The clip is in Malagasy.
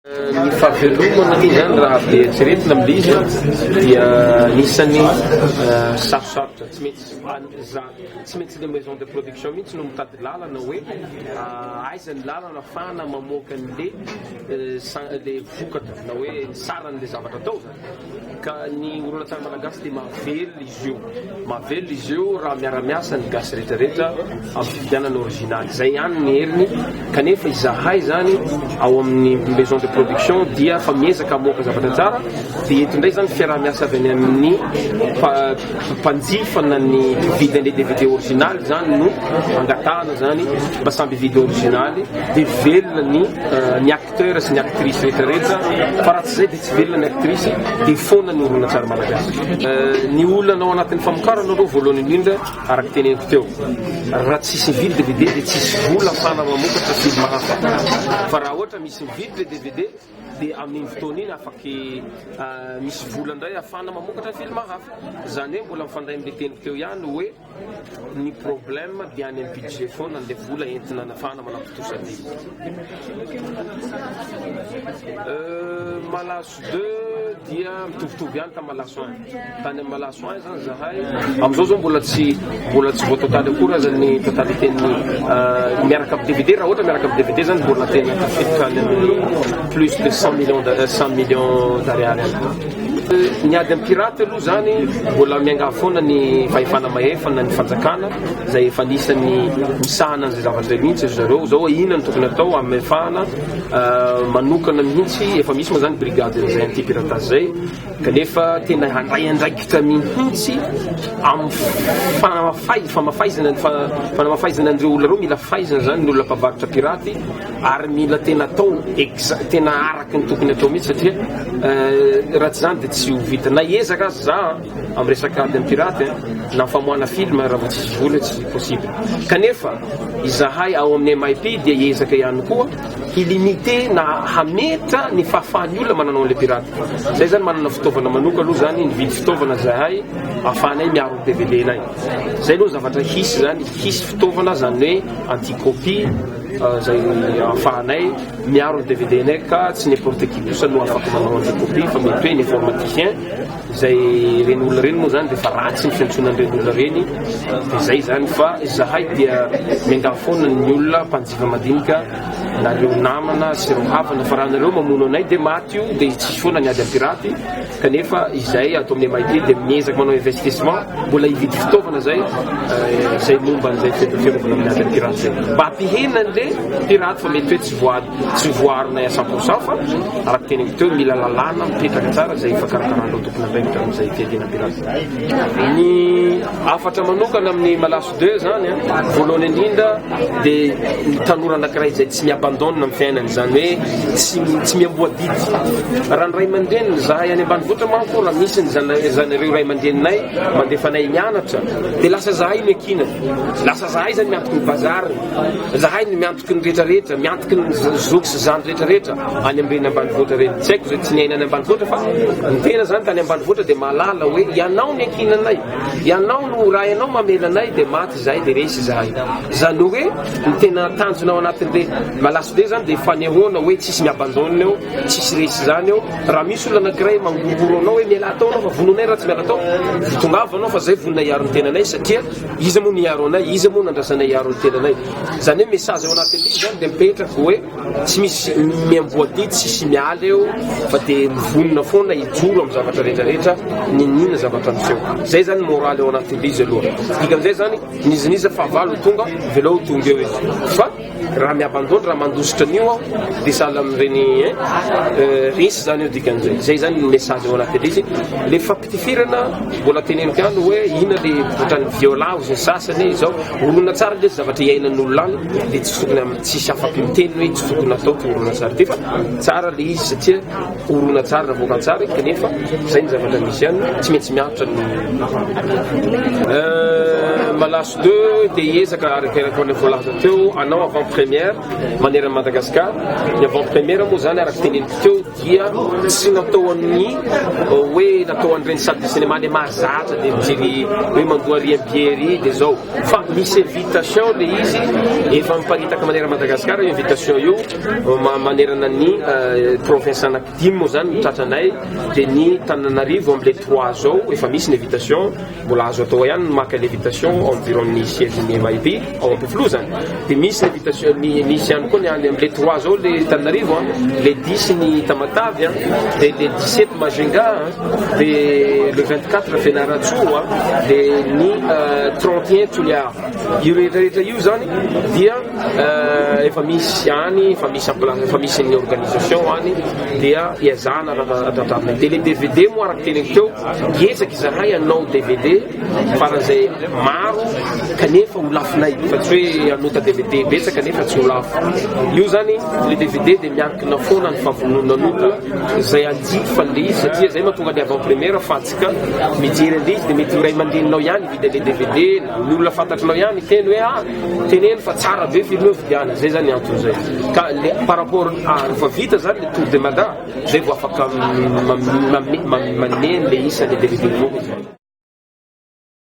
Ny fahavelomana aloha izany raha be eritreretina amin'ilay izy dia anisan'ny sarosarotra, tsy maintsy tsy maintsy ilay maison de production mihitsy no mitady lalana hoe aiza ny lalana ahafahana mamoaka an'ilay ilay vokatra na hoe ny saran'ilay zavatra atao izany. Ka ny horonantsary malagasy dia mahavelona izy io, mahavelona izy io raha miara-miasa ny gasy rehetrarehetra amin'ny fividianana original, izay ihany ny heriny, kanefa izahay izany ao amin'ny maison de production dia efa miezaka hamoaka zavatra tsara, dia eto indray izany fiaraha-miasa avy any amin'ny mpanjifa na ny mpividy an'ilay dvd original izany no angatahana izany mba samby hividy original dia velona ny ny acteur sy ny actrice rehetra rehetra fa raha tsy izay dia tsy velona ny actrice dia foana ny horonantsary malagasy. Ny olana ao anatin'ny famokarana aloha voalohany indrindra araka teneniko teo raha tsisy mividy dvd dia tsisy vola afahana mamokatra film hafa fa raha ohatra misy mividy le dvd dia amin'iny fotoana iny afaky misy vola indray afahana mamokatra film hafa izany hoe mbola mifandray amin'le teniko teo ihany hoe Ny problème dia any amin'ny budget foana le vola entina anafahana manatontosa ny euh, Malaso deux dia mitovitovy ihany tamin'ny Malaso un. Tany amin'ny Malaso un zany zahay amin'izao zao mbola tsy mbola tsy voatotaly akory aza ny totalité-n'ny euh, miaraka amin'ny DVD raha ohatra miaraka amin'ny DVD zany mbola tena tafiditra any amin'ny plus de 100 millions 100 millions d'ariary any. Ny ady amin'ny pirate aloha zany mbola miangavy foana ny fahefana mahefa na ny fanjakana izay efa anisan'ny misahana an'izay zavatra izay mihitsy ry zareo zao hoe inona no tokony atao hamefahana manokana mihitsy efa misy moa zany brigade izay anti piratage zay kanefa tena handray andraikitra mihitsy amin'ny famafaizana fanamafaizana an'ireo olona ireo mila faizana zany ny olona mpavarotra piraty ary mila tena atao exa tena araka ny tokony atao mihitsy satria raha tsy izany dia tsy ho vita na hiezaka aza za amin'ny resaka ady amin'ny pirate na famoahana film raha vao tsisy vola tsy possible kanefa izahay ao amin'ny MIP dia hiezaka ihany koa hi-limiter na hametra ny fahafahan'ny olona mananao an'ilay pirate zay zany manana fitaovana manoka aloha zany nividy fitaovana zahay ahafahanay miaro ny DVD-nay zay aloha zavatra hisy zany hisy fitaovana zany hoe anti copie izay ahafahanay miaro ny DVD-nay ka tsy n'importe qui kosa no afaka manao an'ilay copie fa mety hoe ny informaticien izay ireny olona ireny moa zany dia efa ratsy ny fiantsoana an'ireny olona ireny dia izay zany fa izahay dia miangavy foana ny olona mpanjifa madinika nareo namana sy ireo havana fa raha nareo mamono anay dia maty io dia tsisy foana ny ady amin'ny piraty Kanefa izay ato amin'ny MIT dia miezaka manao investissement, mbola hividy fitaovana zay izay momba an'izay fiarovana amin'ny ady pirate zay. Mba hampihena an'le pirate fa mety hoe tsy voa tsy voaaronay à 100% fa araka teneniko teo mila lalàna mipetraka tsara izay ifakarakaran'ireo tompon'andraikitra amin'izay fiadiana pirate. Ny hafatra manokana amin'ny Malaso deux zany an, voalohany indrindra dia ny tanora anankiray izay tsy mi-abandonne amin'ny fiainany, izany hoe tsy tsy miamboho adidy. Raha ny ray aman-dreniny, zahay any ambanivohitra manko raha misy ny zana zanareo ray aman-dreninay mandefa anay mianatra dia lasa zahay no ankinana, lasa zahay zany miantoky ny bazariny, zahay no miantoky ny rehetrarehetra, miantoky ny zoky sy zandry rehetrarehetra any amin'ireny ambanivohitra ireny. Tsy haiko izay tsy niaina any ambanivohitra fa ny tena zany tany ambanivohitra dia mahalala hoe ianao ny ankinanay. Ianao no raha ianao mamela anay dia maty izahay dia resy izahay. Izany hoe ny tena tanjona ao anatin'le malaso be zany dia fanehoana hoe tsisy mi-abandonne eo, tsisy resy izany eo. Raha misy olona anankiray mangorohoro anao hoe mialà tao anao fa vononay raha tsy miala tao, tongava anao fa zay vonona hiaro ny tenanay satria iza moa no hiaro anay, iza moa no andrasanay hiaro ny tenanay. Izany hoe message ao anatin'le izy zany dia mipetraka hoe Tsy misy miamboadia, tsisy miala eo fa dia mivonona foana hijoro amin'ny zavatra rehetra rehetra n'inon'inona zavatra miseho. Zay zany moraly ao anatin'ilay izy aloha. Dikan'izay zany n'iza n'iza fahavalo tonga, avelao ho tonga eo izy. Fa raha mi-abandonne, raha mandositra an'io aho dia sahala amin'ireny hein, resy zany eo dikan'izay. Zay zany ny message ao anatin'ilay izy. Le fampitifirana mbola teneniko ihany hoe inona le ohatran'ny violent hozy ny sasany izao. Horonantsary le zavatra iainan'olona any dia tsy tokony Tsisy afaky miteny hoe tsy tokony atao ty horonantsary ty fa tsara le izy satria horonantsary navoaka an-tsary kanefa zay ny zavatra misy any tsy maintsy miantra ny. Malaso 2 dia hiezaka araka araka ny voalaza teo hanao avant première manerana Madagascar. Ny avant première moa zany araka teneniko teo dia tsy natao an'ny hoe natao an'ireny salle de cinéma le mahazatra dia mijery hoe mandoa ry billet ry dia zao fa misy invitation le izy efa miparitaka manerana Madagascar io invitation io manerana ny province anankidimy moa zany tratranay dia ny Tananarivo am'le 3 zao efa misy ny invitation. Mbola azo atao ihany ny maka l'invitation ao amin'ny bureau-n'ny siège-n'ny MAIB ao Ampefiloha zany. Dia misy l'invitation, misy ihany koa ny any amin'ny le 3 zao le Tananarivo an, le 10 ny Tamatave an, dia le 17 Majunga an, dia le 24 Fianarantsoa an, dia ny 31 Toliara. Io rehetra rehetra io zany dia efa misy any, efa misy en place, efa misy ny organisation any dia ezahana ratratrarina. Dia le DVD moa araka teneniko teo, Hiezaka izahay hanao dvd faran'izay maro kanefa ho lafonay fa tsy hoe hanota dvd betsaka nefa tsy ho lafo. Io zany le dvd dia miankina foana ny fahavononan'olona izay hanjifa an'le izy satria zay mahatonga ny avant première afahantsika mijery an'le izy dia mety ho ray aman-dreninao ihany hividy an'le dvd na ny olona fantatrinao ihany hiteny hoe ah teneno fa tsara be film io vidiana. Zay zany ny anton'izay. Ka le par rapport rehefa vita zany le tour de Mada. Zay vao afaka manome an'le isan'le DVD mivoaka.